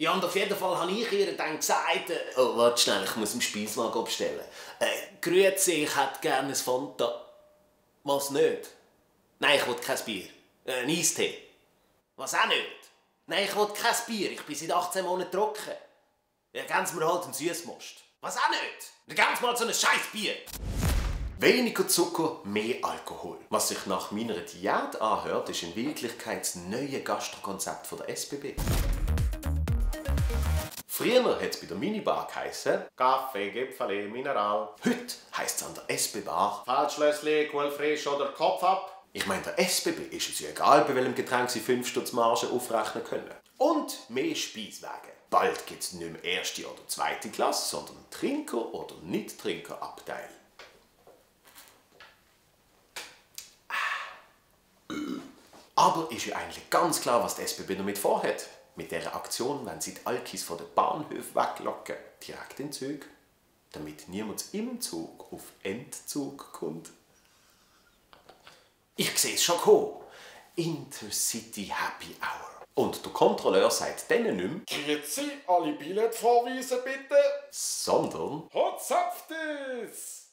Ja, und auf jeden Fall habe ich ihr dann gesagt... Oh, warte schnell, ich muss im Speiswagen bestellen. Grüezi, ich hätte gerne ein Fanta. Was nicht? Nein, ich will kein Bier. Ein Eistee. Was auch nicht? Nein, ich will kein Bier. Ich bin seit 18 Monaten trocken. Ja, geben Sie mir halt einen Süßmost. Was auch nicht? Dann geben Sie mal so ein scheiß Bier. Weniger Zucker, mehr Alkohol. Was sich nach meiner Diät anhört, ist in Wirklichkeit das neue Gastrokonzept der SBB. Früher hat es bei der Minibar geheissen Kaffee, Gipfeli, Mineral. Heute heisst es an der SB-Bar Feldschlössli, Kuhlfrisch oder Kopf ab. Ich meine, der SBB ist es ja egal, bei welchem Getränk Sie 5 Stutz Marge aufrechnen können. Und mehr Speiswege. Bald gibt es nicht mehr erste oder zweite Klasse, sondern Trinker- oder Nicht-Trinker-Abteil. Aber ist ja eigentlich ganz klar, was die SBB damit vorhat. Mit dieser Aktion wollen sie die Alkis von den Bahnhöfen weglocken, direkt in Zug, damit niemand im Zug auf Endzug kommt. Ich sehe es schon kommen. Intercity Happy Hour. Und der Kontrolleur sagt denen nicht mehr, Grüezi, alle Billette vorweisen bitte. sondern Hot Zapftes!